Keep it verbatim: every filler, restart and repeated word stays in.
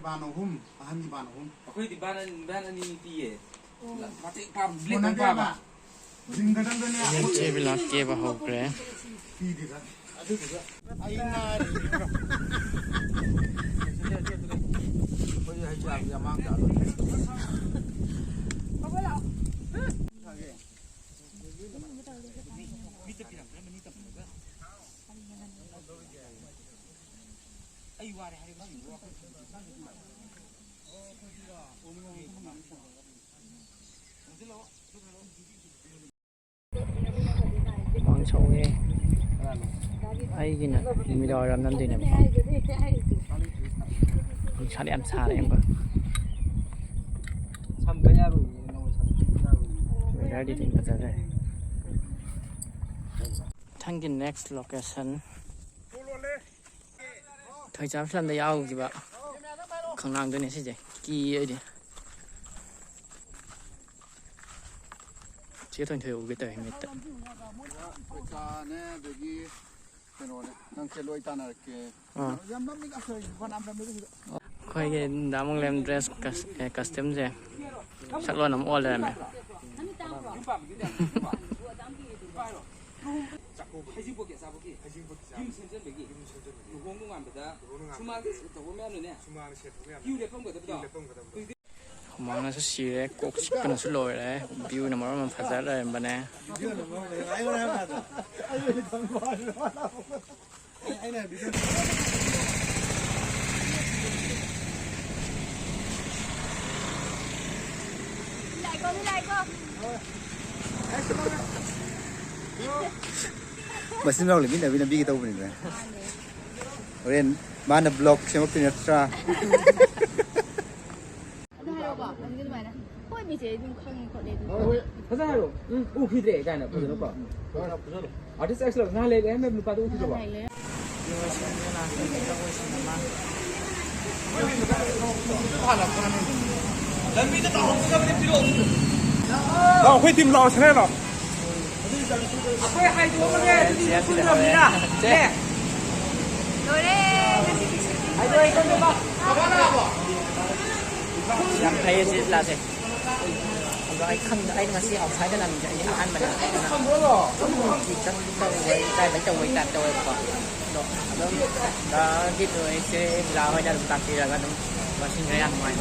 Ban ꯑꯍꯨꯝ, ꯑꯍꯟꯒꯤ ban ꯑꯍꯨꯝ꯫ ꯑꯩꯈꯣꯏꯗꯤ ꯕꯥꯟ ꯑꯅꯤ, ꯕꯥꯟ ꯑꯅꯤ ꯄꯤꯌꯦ꯫ ꯃꯇꯦꯛ ꯄꯥꯝ-, ꯕ꯭ꯂꯦꯛ ꯃꯣꯟꯅꯗꯦ ꯄꯥꯝꯕ꯫ ꯍꯥꯏꯕ꯫ ꯖꯤꯡꯒꯗꯪꯗꯅꯦ꯫ ꯍꯧꯖꯤꯛ ꯆꯦ ꯕꯤꯂꯥ ꯀꯦꯕ ꯍꯧꯈ꯭ꯔꯦ꯫ ꯄꯤꯗꯦꯗ꯫ ꯑꯗꯨꯗꯨꯒ ꯑꯩ ꯉꯥꯏꯔꯤ꯫ ꯑꯩꯈꯣꯏ ꯍꯩ ꯆꯥꯕꯗꯤ ꯑꯃꯥꯡ ꯆꯥꯕ꯫ ꯑꯩ ꯋꯥꯔꯦ ꯍꯥꯏꯔꯤꯕꯁꯤꯡꯗꯨ ꯋꯥꯈꯜ ꯈꯟꯕꯤꯌꯨ꯫ ꯍꯨꯃꯥꯡ ꯁꯧꯋꯦ꯫ ꯑꯩꯒꯤꯅ ꯅꯨꯃꯤꯗꯥꯡ ꯋꯥꯏꯔꯝ ꯅꯝꯗꯣꯏꯅꯦꯕꯀꯣ꯫ ꯅꯨꯡꯁꯥꯗꯤ ꯌꯥꯝ ꯁꯥꯔꯦ ꯑꯃꯨꯛꯀ꯫ Weatherꯗꯤ ꯊꯤ ꯐꯖꯈ꯭ꯔꯦ꯫ ꯃꯊꯪꯒꯤ next location ꯊꯣꯏꯆꯥꯝ ꯐꯤꯂꯝꯗ ꯌꯥꯎꯈꯤꯕ ꯈꯣꯡꯅꯥꯡꯗꯨꯅꯦ ꯁꯤꯁꯦ꯫ ꯀꯤ ꯑꯩꯗꯤ꯫ ꯆꯦ ꯊꯣꯏꯊꯣꯏ ꯎꯒꯦ ꯇꯧꯋꯦ ꯃꯤꯠꯇ꯫ ꯊꯣꯏꯆꯥꯅꯦ, ꯑꯗꯒꯤ ꯀꯩꯅꯣꯅꯦ, ꯅꯪꯁꯦ ꯂꯣꯏ ꯇꯥꯟꯅꯔꯛꯀꯦ꯫ ꯑꯥ꯫ ꯌꯥꯝ ꯅꯝꯃꯤꯗ, ꯑꯩꯈꯣꯏ ꯐꯅꯌꯥꯝ ꯅꯝꯃꯤꯗ ꯁꯤꯗ꯫ ꯑꯩꯈꯣꯏꯒꯤ ꯗꯥ ꯃꯪꯂꯦꯝ dress cus-, ꯑꯦ, costumeꯁꯦ ꯁꯛꯂꯣꯟ ꯑꯃ ꯑꯣꯜ ꯂꯩꯔꯝꯃꯦ꯫ ꯍꯩꯖꯤꯡꯄꯣꯠꯀꯤ ꯑꯆꯥꯄꯣꯠꯀꯤ ꯌꯨꯝ ꯁꯦꯝꯖꯟꯕꯒꯤ ꯂꯨꯍꯣꯡ ꯅꯣꯡꯉꯥꯟꯕꯗ ꯁꯨꯃꯥꯡꯗ ꯁꯦꯠ ꯇꯧꯕ ꯃꯌꯥꯝꯗꯨꯅꯦ꯫ ꯀ꯭ꯌꯨ ꯂꯦꯞꯐꯝꯒꯗꯕꯗꯣ꯫ ꯍꯨꯃꯥꯡꯅꯁꯨ ꯁꯤꯔꯦ, ꯀꯣꯛ ꯆꯤꯛꯄꯅꯁꯨ ꯂꯣꯏꯔꯦ꯫ Viewꯅ ꯃꯔꯣꯟ ꯑꯃ ꯐꯖ ꯂꯩꯔꯝꯕꯅꯦ꯫ ꯃꯆꯤꯟ ꯃꯅꯥꯎ ꯂꯩꯃꯤꯟꯅꯕꯤ ꯅꯝꯕꯤꯒꯦ ꯇꯧꯕꯅꯤꯗ꯫ ꯍꯣꯔꯦꯟ ꯃꯥꯅ vlog ꯁꯦꯝꯃꯛꯇꯣꯏ ꯅꯠꯇ꯭ꯔꯥ? ꯑꯗꯨ ꯍꯥꯏꯔꯣꯀꯣ, ꯑꯗꯨꯗꯤ ꯑꯗꯨꯃꯥꯏꯅ, "ꯍꯣꯏ, ꯃꯤꯁꯦ ꯑꯗꯨꯝ ꯈꯪꯉꯦ ꯈꯣꯠꯂꯦ ꯑꯗꯨ"꯫ ꯍꯣꯏ, ꯍꯣꯏ, ꯐꯖꯅ ꯍꯥꯏꯔꯣ꯫ ꯎꯝ, ꯎꯈꯤꯗ꯭ꯔꯦ ꯀꯥꯏꯅ ꯐꯖꯅꯀꯣ꯫ Artist X ꯂꯧ ꯉꯍꯥꯟ ꯂꯩꯔꯦ ꯍꯥꯏꯕ ꯅꯨꯄꯥꯗꯣ ꯎꯈꯤꯗ꯭ꯔꯕꯣ? ꯂꯩꯔꯦ꯫ ꯂꯥꯛꯑꯣ, ꯑꯩꯈꯣꯏ team ꯂꯥꯛꯑꯣ, ꯁꯅꯥ ꯂꯥꯛꯑꯣ꯫ ꯑꯩꯈꯣꯏ ꯍꯥꯏꯗꯣꯛꯑꯝꯃꯒꯦ, ꯑꯗꯨꯗꯤ ꯄꯨꯟꯗ꯭ꯔꯕꯅꯤꯅ꯫ ꯂꯣꯏꯔꯦ, ꯉꯁꯤꯒꯤ shooting꯫ ꯌꯥꯝ ꯐꯩꯌꯦ ꯁꯤ ꯂꯥꯁꯦ꯫ ꯑꯗꯣ ꯑꯩ ꯈꯪꯗ ꯑꯩ ꯉꯁꯤ ꯑꯥꯎꯠꯁꯥꯏꯗ ꯂꯥꯛꯄꯁꯦ ꯑꯩ ꯑꯍꯥꯟꯕꯅꯦ꯫ ꯑꯗꯨꯅ ꯆꯠꯇꯧꯕꯩ ꯇꯥꯏꯞ ꯇꯧꯕꯩ ꯇꯥꯏꯞ ꯇꯧꯋꯦꯕꯀꯣ꯫ ꯑꯗꯣ ꯑꯗꯨꯝ ꯗꯥꯒꯤ ꯇꯣꯏꯁꯦ ꯂꯥ ꯍꯣꯏꯅ ꯑꯗꯨꯝ ꯇꯥꯛꯄꯤꯔꯒ ꯑꯗꯨꯝ ꯃꯁꯤꯡꯁꯦ ꯌꯥꯝ ꯅꯨꯡꯉꯥꯏ꯫